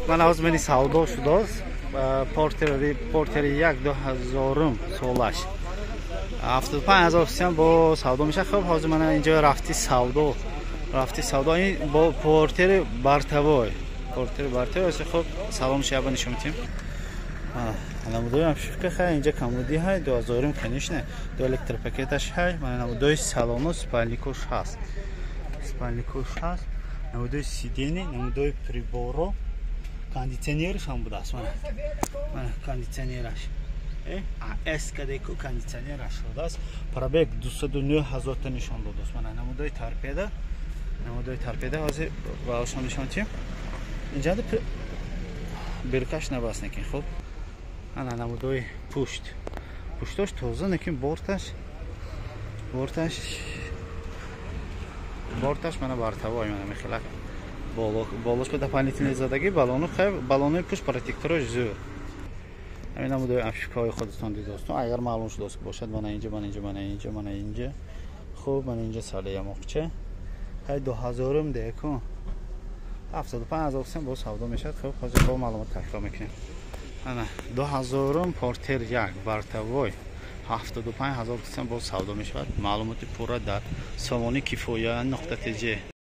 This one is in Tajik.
Ман ҳозир мени савдо шудааст. Портери як, 2000-ум солаш, 75 000 сиам бо савдо мешавад. Хуб, ҳозир мана инҷо рафти савдо, рафти савдо. Ин бо портери бортовой, портери бортовой. Хуб, салом шаба нишон метиҳем. Намудои обшивка хай инҷа камуди ҳай, 2000-ум, конечно, ду электропакеташ ҳай. Мана намудои салону спальникош ҳаст, спальникош ҳаст, намудои сиденье, намудои приборо, кондитсионерш ҳам будааст. Мана, мана кондитсионераш, с кадеку кондитсионераш шудааст. Пробег 209 000 та нишон додааст. Мана намудои торпеда, намудои торпеда ҳозир ба шумо нишон тиҳем. Инҷа биркаш набаст некин. Хуб, ана намудои пушт, пуштош тоза некин, борташ, борташ, борташ мана бортовой. Мана мехелак болош ба дополнительный задагӣ балону. Хай, балонои пушт, протекторош зӯр. Ҳамин намудои обшивкаҳои худатон дидостон. Агар маълум шудааст бошад, мана инҷа, мана инҷа, мана инҷа, мана инҷа. Хуб, мана инҷа сали ямоқча ҳай, 2000-ум деку, 75 000 сем бо савдо мешавад. Хуб, ҳозир бо маълумот такрор мекунем. Ана 2000-ум Портер як, бортовой, 75 000 сем боз савдо мешавад. Маълумоти пурра дар сомони кифоя нуқта тж.